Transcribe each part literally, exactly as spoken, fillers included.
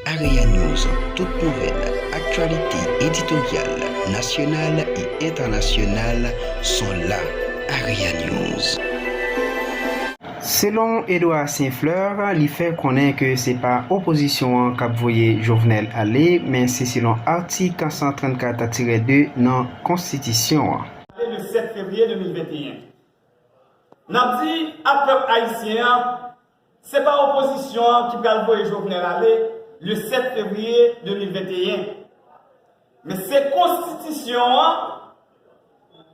Area News, tout nouvèl, aktyalite editoryal, nasyonal e entènasyonal sont là. Area News. Selon Edouard Saint-Fleur, li fè konnen ke se pa opozisyon an k ap voye Jovenel ale, men se selon atik san trannkat tirè de nan konstitisyon an. Le sept février deux mille vingt et un. N ap di ak pèp ayisyen an, se pa opozisyon an ki pral voye Jovenel ale le sept février deux mille vingt et un. Men se konstitisyon an,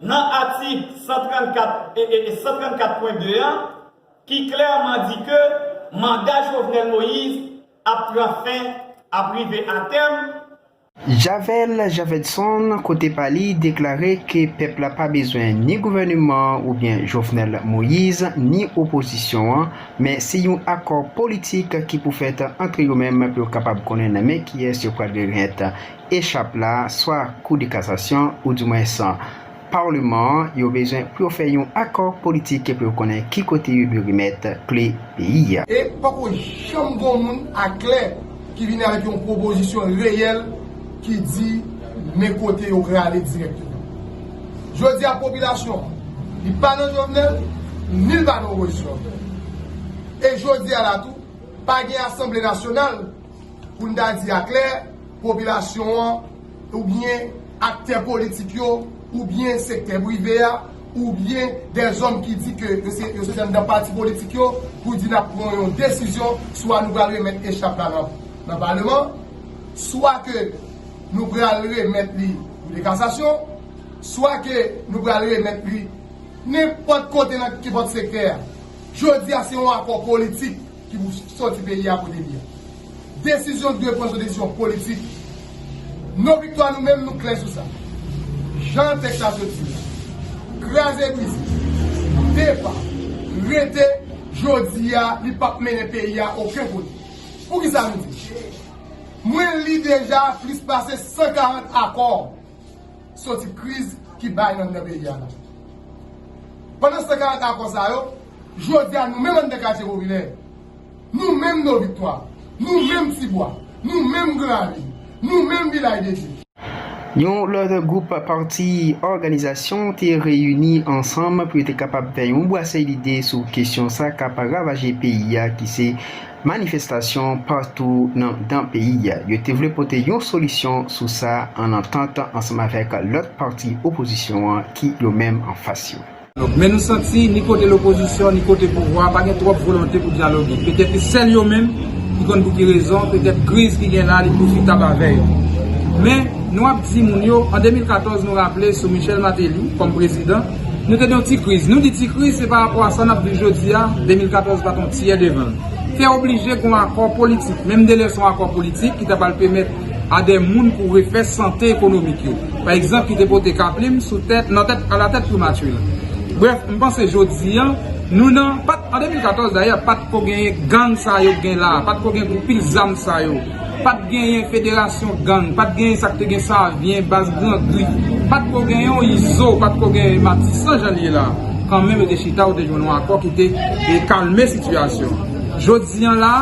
nan atik san trannkat e, e, e san trannkat pwen de an, ki klèman di ke manda Jovenel Moïse ap pran fen, ap rive a tèm. Javel Javelson, kote pa li, deklare ke pèp la pa bezwen ni gouvèneman oubyen Jovenel Moïse, ni opozisyon an, men se yon akò politik ki pou fèt ant yo menm pou yo kapab konnen nan men kiyès yo pral remèt echap la, swa Kou de Kasasyon, oudimwens Palman an, yo bezwen pou yo fè yon akò politik pou yo konnen ki kote yo dwe remèt kle peyi a. E poko janm gon moun aklè ki vini avèk yon pwopozisyon reyèl ki di men kote yo prale dirèkteman. Jodi a, popilasyon, li pa nan Jovenel, ni l pa nan opozisyon. E jodi a la tou, pa gen Asanble Nasyonal pou n ta di aklè, popilasyon an, oubyen aktè politik yo, oubyen sektè prive a, oubyen dèzòm ki di ke yo se, yo soti anndan pati politik yo, pou di n ap pran yon desizyon, swa nou pral remèt echap la nan, nan Palman, swa ke nou pral remèt li Kou de Kasasyon, swa ke nou pral remèt li nenpòt kote nan kenpòt sektè a. Jodi a, se yon akò politik ki pou soti peyi a kote li a. Desizyon ki dwe pran se yon desizyon politik. Non viktwa nou menm, nou klè sou sa. Jan tèks la soti la, kraze brize, depa, rete, jodi a, li p ap mennen peyi a okenn kote. Poukisa nou di? Mwen li deja plis pase san karant akò soti kriz ki bay nan, nan peyi a la. Pandan san karant akò sa yo, jodi a nou menm anndan katye popilè, nou menm Non Viktwa, nou menm Tibwa, nou menm Gran Ravin, nou menm Vilaj de Dye. Yon lòt gwoup pati òganizasyon te reyini ansanm pou yo te kapab fè yon brasèy lide sou kesyon sa k ap ravaje peyi a, ki se manifestasyon patou nan, nan peyi a. Yo te vle pote yon solisyon sou sa an antant ansanm avèk lòt pati opozisyon an ki yo menm anfas yo. Donk, men nou santi ni kote lopozisyon, ni kote pouvwa, pa gen twòp volonte pou dyaloge. Petèt se sèl yo menm ki konn pou ki rezon, petèt kriz ki gen la, li pwofitab avè yo. Men, nou ap di moun yo, an de mil katòz, nou raple, sou Michel Martelly, kòm prezidan, nou te nan yon ti kriz. Nou di ti kriz, se pa rapò a sa n ap viv jodi a, de mil katòz pa t yon tiyè devan l. Te oblije gen yon akò politik, menm de lè se yon akò politik ki ta pral pèmèt a de moun pou refè sante ekonomik yo. Pa egzanp, ki te pote Kaplim sou tèt, nan tèt, alatèt primati la. Brèf, m panse jodi a, nou nan, pa t, an de mil katòz dayè, pa t ko genyen gang sa yo k gen la, pa t ko gen gwoup pil zam sa yo, pa t genyen federasyon gang, pa t genyen sa k te gen Savyen, baz Gran Grif, pa t ko genyen yon Izo, pa t ko genyen Matisan jan l ye la. Kanmenm, yo te chita, yo te jwenn yon akò ki te, te kalme sitiyasyon. Jodi a la,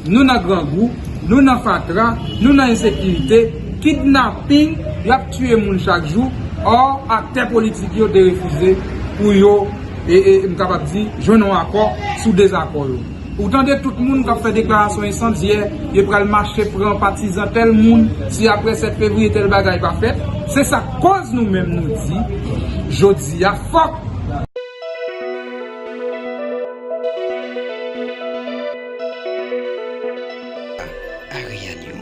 nou nan grangou, nou nan fatra, nou nan ensekirite, kidnaping, y ap tiye moun chak jou, ò, aktè politik yo te refize pou yo, e, e, m kapab di, jwenn yon akò sou dezakò yo. Ou tande tout moun k ap fè deklarasyon ensandyè, yo pral mache pran patizan tèl moun, si apre sèt fevriye tèl bagay pa fèt. Se sa k koz nou menm nou di, jodi a fòk Area News.